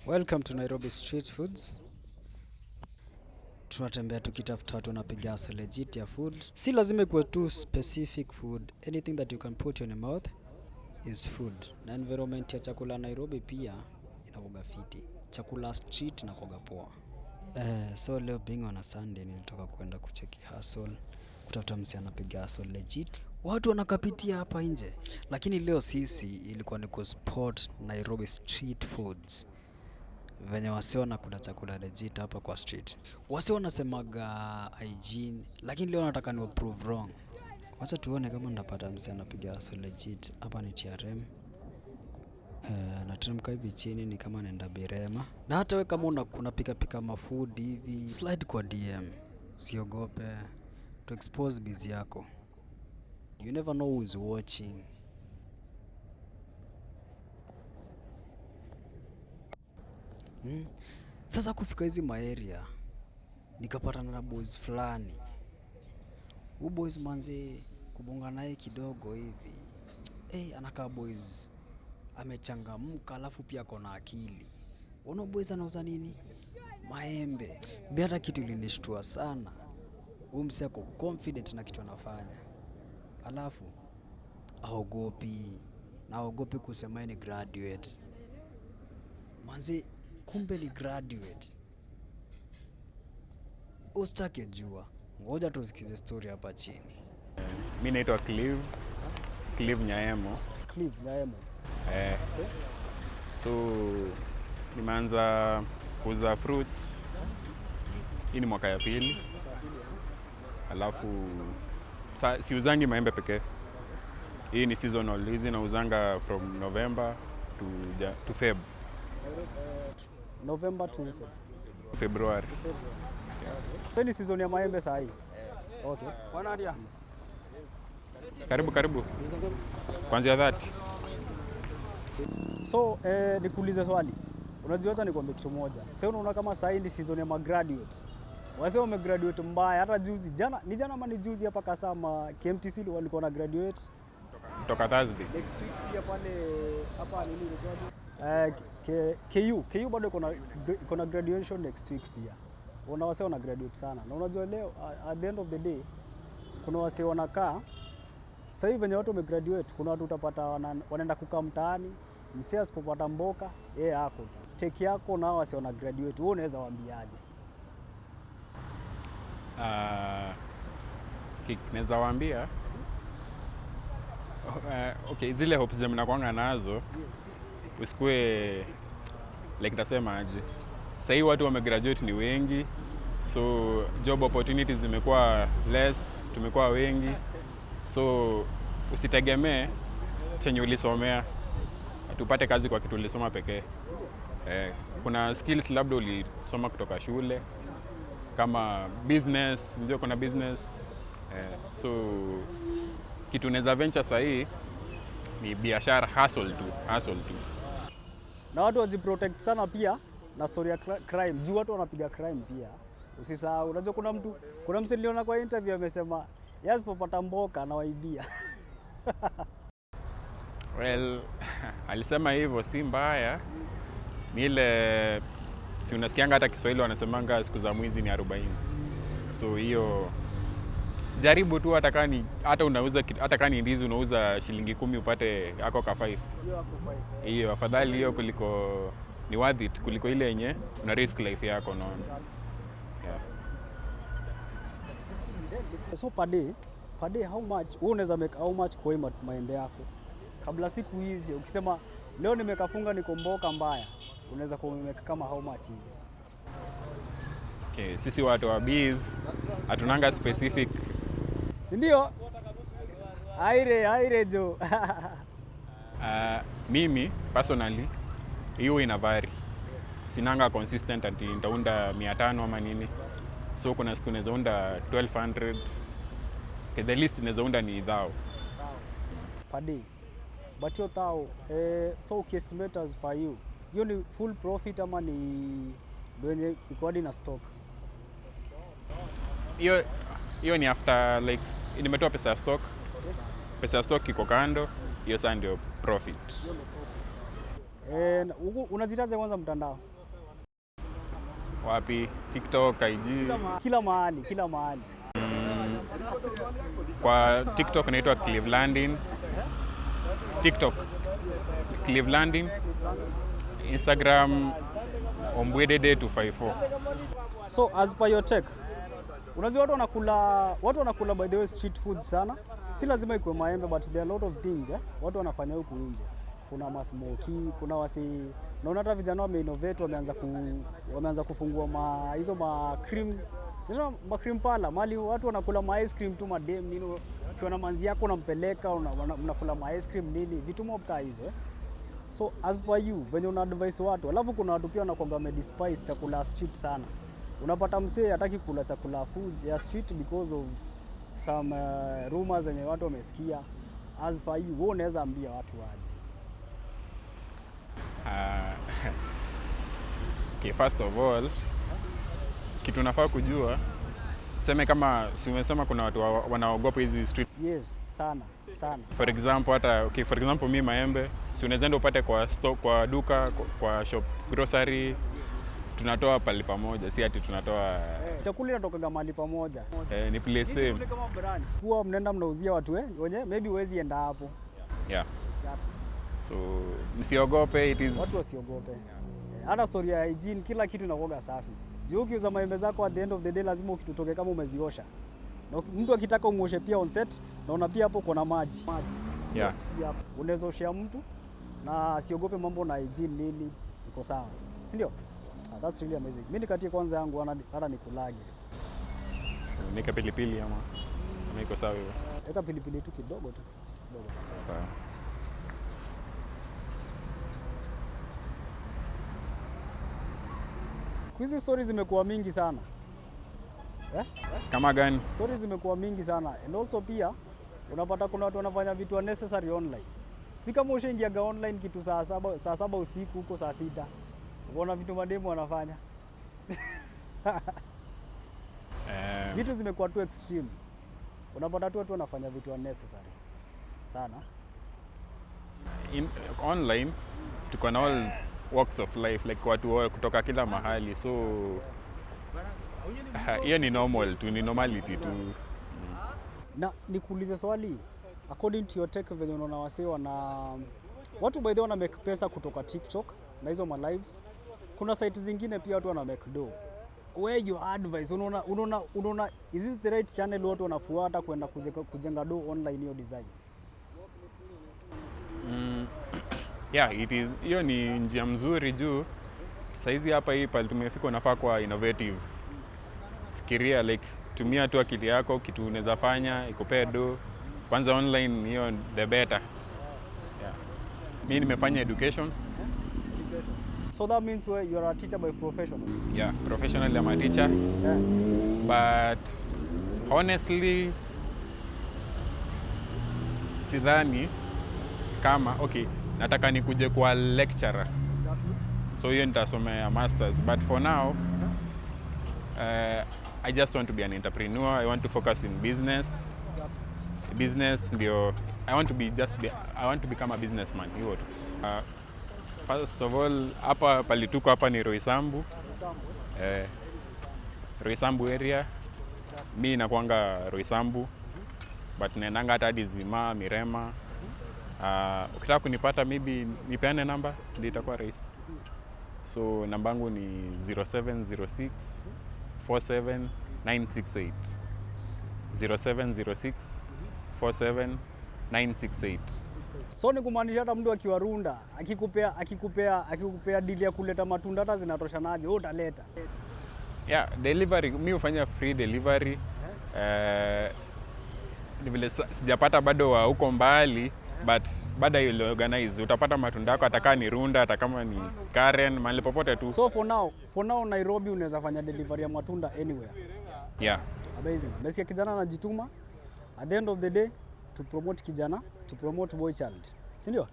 Welcome to Nairobi Street Foods. Tunatembea tukitafuta watu wanapiga hustle legit ya food. Si lazima ikuwe tu specific food. Anything that you can put in your mouth is food. Na environment ya chakula Nairobi pia inakuwaga fiti. Chakula street inakuwaga poa. So leo being on a Sunday nilitoka kwenda kucheki hustle, kutafuta msee anapiga hustle legit. Watu wanakapitia hapa nje. Lakini leo sisi ilikuwa ni kuspot Nairobi Street Foods. Venye wasee wanakula chakula legit hapa kwa street. Wasee wanasemaga hygiene, lakini leo nataka ni prove wrong. Wacha tuone kama ndapata msee anapiga hustle legit. Hapa ni TRM. Nateremka hivi chini ni kama naenda Birema. Na hata we kama unapika pika mafood hivi, slide kwa DM. Usiogope to expose biz yako. You never know who is watching. Sasa kufika hizi maarea nikapatana na boys fulani. Huyu boys manze, kubonga naye kidogo hivi. Anakaa boys amechangamka, alafu pia ako na akili. Unaona boys anauza nini? Maembe. Mimi hata kitu ilinishtua sana. Huyu msee ako confident na kitu anafanya. Alafu haogopi, na haogopi kusema yeye ni graduate. Manze, kumbe ni graduate. Usitake jua. Ngoja tusikize story hapa chini. Mi naitwa Clive, Clive Nyaemo. Clive Nyaemo. So nimeanza kuuza fruits. Hii ni mwaka ya pili. Alafu siuzangi maembe pekee. Hii ni seasonal. Hizi nauzanga from November to Feb. November to Feb. February. Hii ni season ya maembe saa hii. Okay. Karibu karibu. Kuanzia 30. So, nikuulize swali. Unajua, acha nikwambie kitu moja. Sasa unaona kama saa hii ni season ya magraduate. Wase wamegraduate mbaya, hata juzi jana, ni jana ama ni juzi hapa Kasama KMTC walikuwa na graduate. Kutoka Thursday. Next week pia pale hapa nini inaitwaje? KU bado iko na graduation next week pia. Una wase wana graduate sana. Na unajua leo at the end of the day kuna wase wanakaa sasa hivi venye watu wamegraduate, kuna watu utapata wanaenda kukaa mtaani, msee asipopata mboka yeye hako. Take yako na wase wana graduate, wewe unaweza waambiaje? Naweza waambia okay, zile hopes zenye mnakuanga nazo usikue like, nitasema aje, sasa hii watu wamegraduate ni wengi, so job opportunities zimekuwa less, tumekuwa wengi, so usitegemee chenye ulisomea tupate kazi kwa kitu ulisoma pekee. Kuna skills labda ulisoma kutoka shule kama business, ndio kuna business so kitu unaweza venture sahii ni biashara, hustle tu, hustle tu. Na watu wajiprotect sana pia na story ya crime. Juu watu wanapiga crime pia. Usisahau, unajua kuna mse niliona kwa interview amesema yeye asipopata mboka anawaibia. Well, alisema hivyo si mbaya. Ni ile si unasikianga hata Kiswahili wanasemanga siku za mwizi ni 40. So hiyo jaribu tu, hata kama ni hata unauza hata kama ni ndizi unauza shilingi 10 upate ako ka 5. Hiyo afadhali hiyo kuliko ni worth it kuliko ile yenye una risk life yako, unaona. Yeah. So per day how much wewe unaweza make, how much kwa hii maembe yako? Kabla siku hizi ukisema leo nimekafunga niko mboka mbaya, unaweza kuwa umemake kama how much hivi? Okay, sisi watu wa biz hatunanga specific. Si ndio? Aire, aire jo. Mimi personally hiyo ina vary. Sinanga consistent ati nitaunda 500 ama nini. So kuna siku naweza unda 1200. Okay, the least naweza unda ni thou. Per day. But hiyo thou, so ukiestimate as per you, hiyo ni full profit ama ni ndio yenye iko hadi na stock? Hiyo ni after like nimetoa pesa ya stock. Pesa ya stock iko kando, hiyo sasa ndio profit. Unajitaja kwanza mtandao? Wapi? TikTok, IG. Kila mahali, kila mahali. Kwa TikTok naitwa Clevelandin. TikTok Clevelandin. Instagram Ombwedede 254. So as per your take, unajua watu wanakula by the way street food sana. Si lazima ikuwe maembe, but there are a lot of things, eh? Watu wanafanya huku nje. Kuna masmokie, kuna wasi, naona hata vijana wameinnovate, wameanza kufungua ma hizo ma cream, hizo ma cream parlour, mali watu wanakula ma ice cream tu, madem nini, ukiwa na manzi yako unampeleka, mnakula ma ice cream nini, vitu mob kaa hizo, eh? So as per you, venye una advise watu, alafu kuna watu pia wanakuanga wamedespise chakula street sana. Unapata msee hataki kula chakula food ya street because of some rumors zenye watu wamesikia. As per you, wewe unaweza ambia watu waje? Okay, first of all, kitu nafaa kujua, seme kama si umesema kuna watu wanaogopa hizi street. Yes, sana sana. For example hata, okay, for example mi maembe, si unaweza enda upate kwa store, kwa duka, kwa shop grocery, tunatoa pali pamoja, si ati tunatoa. Chakula inatokaga mahali pamoja. Eh, ni place same. Kuwa mnaenda mnauzia watu wenye maybe huwezi enda hapo. Yeah. So msiogope, it is Watu wasiogope. Hata story ya hygiene, kila kitu inakuwaga safi. Juu ukiuza maembe zako, at the end of the day lazima ukitutoke kama umeziosha. Na mtu akitaka umuoshe pia on set, naona pia hapo kuna maji. Yeah. Pia unaweza oshea mtu na asiogope mambo na hygiene nini, iko sawa. Si ndio? Ah, that's really amazing. Mimi nikatie kwanza yangu hata nikulage. Nika pilipili ama iko sawa hivyo? Weka pilipili tu kidogo tu. Kidogo. Sawa. Hizi stories zimekuwa mingi sana. Eh? Kama gani? Stories zimekuwa mingi sana, and also pia unapata kuna watu wanafanya vitu unnecessary online. Si kama ushaingiaga online kitu saa 7, saa 7 usiku huko saa 6, unaona vitu mademu wanafanya. Vitu zimekuwa tu extreme. Unapata tu watu wanafanya vitu unnecessary sana. Online tuko na all walks of life, like watu kutoka kila mahali, so hiyo ni normal tu, ni normality tu. Na nikuulize swali, according to your take, venye unaona wasee wana, watu by the way wana make pesa kutoka TikTok na hizo ma lives. Kuna site zingine pia watu wana make dough. Where your advice, unaona is this the right channel watu wanafuata kwenda kujenga dough online, hiyo design? Yeah, it is, hiyo ni njia mzuri juu saizi hapa hii pale tumefika unafaa kuwa innovative. Fikiria, like tumia tu akili yako, kitu unaweza fanya ikupee do. Kwanza online, hiyo the better. Yeah. Mi nimefanya education. So that means where you are a teacher by profession? Yeah, professionally I'm a teacher. But honestly sidhani kama, okay, nataka nikuje kuwa lecturer, so hiyo nitasomea masters, but for now I just want to be an entrepreneur. I want to focus in business. Business ndio I want to be, just be, I want to become a businessman, hivyo tu. First of all, hapa palituko hapa ni Roysambu, Roysambu area. Mi nakwanga Roysambu, but naendanga hata hadi Zima, Mirema. Ukitaka kunipata, maybe nipeane namba ndio itakuwa rahisi. So namba yangu ni 0706 47968, 0706 47968. So ni kumaanisha hata mtu akiwa Runda akikupea deal ya kuleta matunda, hata zinatoshanaje, wewe utaleta. Yeah, delivery, mi hufanya free delivery. Ni vile sijapata bado wa huko mbali, but bado I will organize. Utapata matunda yako, atakaa ni Runda, hata kama ni Karen, mahali popote tu. So for now Nairobi unaweza fanya delivery ya matunda anywhere? Yeah. Amazing. Umesikia kijana anajituma. At the end of the day, to promote kijana, to promote boy child. Si ndio?